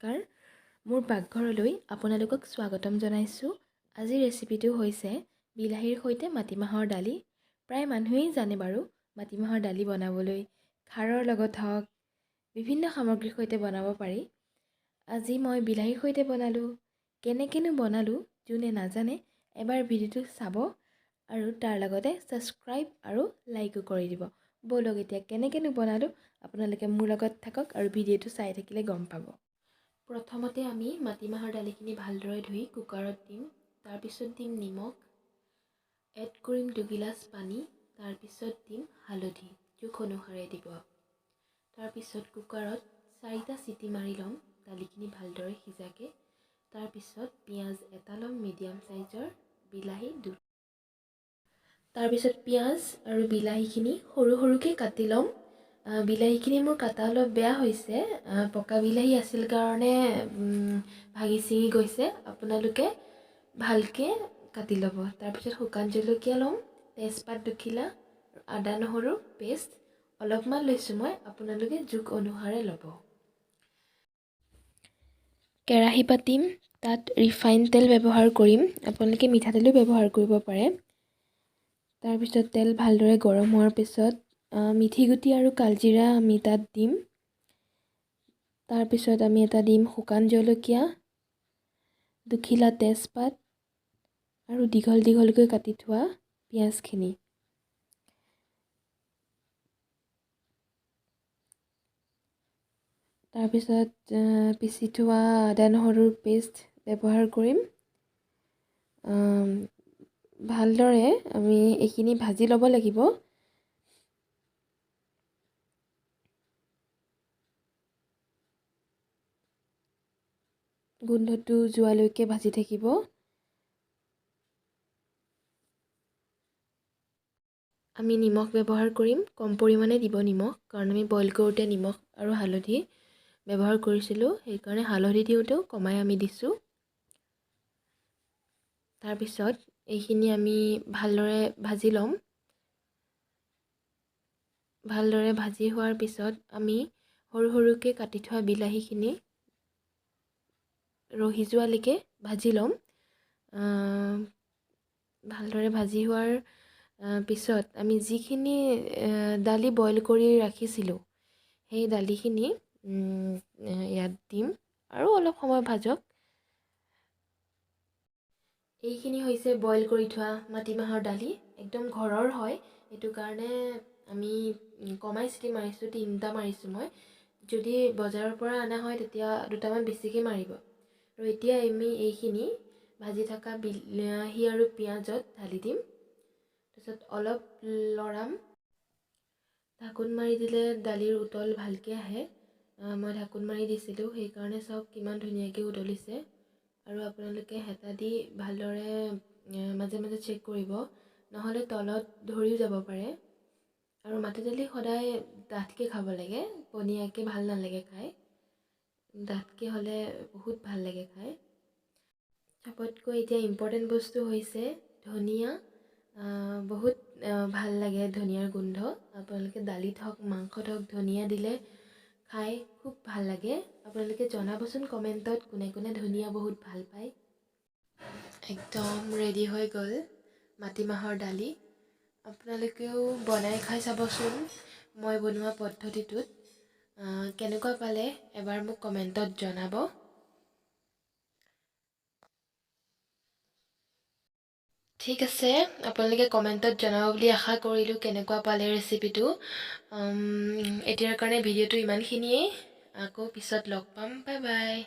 নমস্কাৰ, মোৰ পাকঘৰলৈ আপোনালোকক স্বাগতম জনাইছোঁ। আজিৰ ৰেচিপিটো হৈছে বিলাহীৰ সৈতে মাটিমাহৰ দালি। প্ৰায় মানুহেই জানে বাৰু মাটিমাহৰ দালি বনাবলৈ, খাৰৰ লগত হওক, বিভিন্ন সামগ্ৰীৰ সৈতে বনাব পাৰি। আজি মই বিলাহীৰ সৈতে বনালোঁ। কেনেকৈনো বনালোঁ, যোনে নাজানে এবাৰ ভিডিঅ'টো চাব আৰু তাৰ লগতে ছাবস্ক্ৰাইব আৰু লাইকো কৰি দিব। ব'লক, এতিয়া কেনেকৈনো বনালোঁ, আপোনালোকে মোৰ লগত থাকক আৰু ভিডিঅ'টো চাই থাকিলে গম পাব। প্ৰথমতে আমি মাটিমাহৰ দালিখিনি ভালদৰে ধুই কুকাৰত দিম। তাৰপিছত দিম নিমখ, এড কৰিম 2 গিলাচ পানী, তাৰপিছত দিম হালধি, জোখ অনুসাৰে দিব। তাৰপিছত কুকাৰত চাৰিটা চিটি মাৰি ল'ম দালিখিনি ভালদৰে সিজাকৈ। তাৰপিছত পিঁয়াজ এটা ল'ম মিডিয়াম চাইজৰ, বিলাহী তাৰপিছত পিঁয়াজ আৰু বিলাহীখিনি সৰু সৰুকৈ কাটি ল'ম। বিলাহীখিনি মোৰ কাটা অলপ বেয়া হৈছে, পকা বিলাহী আছিল কাৰণে ভাগি ছিঙি গৈছে। আপোনালোকে ভালকৈ কাটি ল'ব। তাৰপিছত শুকান জলকীয়া ল'ম, তেজপাত দুখিলা, আদা নহৰু পেষ্ট অলপমান লৈছোঁ মই, আপোনালোকে জোখ অনুসাৰে ল'ব। কেৰাহী পাতিম, তাত ৰিফাইন তেল ব্যৱহাৰ কৰিম। আপোনালোকে মিঠাতেলো ব্যৱহাৰ কৰিব পাৰে। তাৰপিছত তেল ভালদৰে গৰম হোৱাৰ পিছত মিঠি গুটি আৰু কালজিৰা আমি তাত দিম। তাৰপিছত আমি এটা দিম শুকান জলকীয়া, দুখিলা তেজপাত আৰু দীঘল দীঘলকৈ কাটি থোৱা পিঁয়াজখিনি। তাৰপিছত পিচি থোৱা আদা নহৰুৰ পেষ্ট ব্যৱহাৰ কৰিম। ভালদৰে আমি এইখিনি ভাজি ল'ব লাগিব। গোন্ধটো যোৱালৈকে ভাজি থাকিব। আমি নিমখ ব্যৱহাৰ কৰিম, কম পৰিমাণে দিব নিমখ, কাৰণ আমি বইল কৰোঁতে নিমখ আৰু হালধি ব্যৱহাৰ কৰিছিলোঁ, সেইকাৰণে হালধি দিওঁতেও কমাই আমি দিছোঁ। তাৰপিছত এইখিনি আমি ভালদৰে ভাজি ল'ম। ভালদৰে ভাজি হোৱাৰ পিছত আমি সৰু সৰুকৈ কাটি থোৱা বিলাহীখিনি ৰহি যোৱালৈকে ভাজি ল'ম। ভালদৰে ভাজি হোৱাৰ পিছত আমি যিখিনি দালি বইল কৰি ৰাখিছিলোঁ, সেই দালিখিনি ইয়াত দিম আৰু অলপ সময় ভাজক। এইখিনি হৈছে বইল কৰি থোৱা মাটিমাহৰ দালি। একদম ঘৰৰ হয়, সেইটো কাৰণে আমি কমাই চিটি মাৰিছোঁ, তিনিটা মাৰিছোঁ মই। যদি বজাৰৰ পৰা অনা হয়, তেতিয়া দুটামান বেছিকৈ মাৰিব। আৰু এতিয়া আমি এইখিনি ভাজি থকা বিলাহী আৰু পিঁয়াজত ঢালি দিম। তাৰপিছত অলপ লৰাম। ঢাকোন মাৰি দিলে দালিৰ উতল ভালকৈ আহে। মই ঢাকোন মাৰি দিছিলোঁ, সেইকাৰণে চাওক কিমান ধুনীয়াকৈ উতলিছে। আৰু আপোনালোকে হেতা দি ভালদৰে মাজে মাজে চেক কৰিব, নহ'লে তলত ধৰিও যাব পাৰে। আৰু মাটি দালি সদায় ডাঠকৈ খাব লাগে, পনীয়াকৈ ভাল নালাগে খাই। ডাঠকৈ হ'লে বহুত ভাল লাগে খাই। চবতকৈ এতিয়া ইম্পৰ্টেণ্ট বস্তু হৈছে ধনিয়া। বহুত ভাল লাগে ধনিয়াৰ গোন্ধ। আপোনালোকে দালিত হওক, মাংসত হওক, ধনিয়া দিলে খাই খুব ভাল লাগে। আপোনালোকে জনাবচোন কমেণ্টত, কোনে কোনে ধনিয়া বহুত ভাল পায়। একদম ৰেডি হৈ গ'ল মাটিমাহৰ দালি। আপোনালোকেও বনাই খাই চাবচোন মই বনোৱা পদ্ধতিটোত। কেনেকুৱা পালে এবাৰ মোক কমেণ্টত জনাব। ঠিক আছে, আপোনালোকে কমেণ্টত জনাব বুলি আশা কৰিলোঁ কেনেকুৱা পালে ৰেচিপিটো। এতিয়াৰ কাৰণে ভিডিঅ'টো ইমানখিনিয়েই। আকৌ পিছত লগ পাম। Bye bye.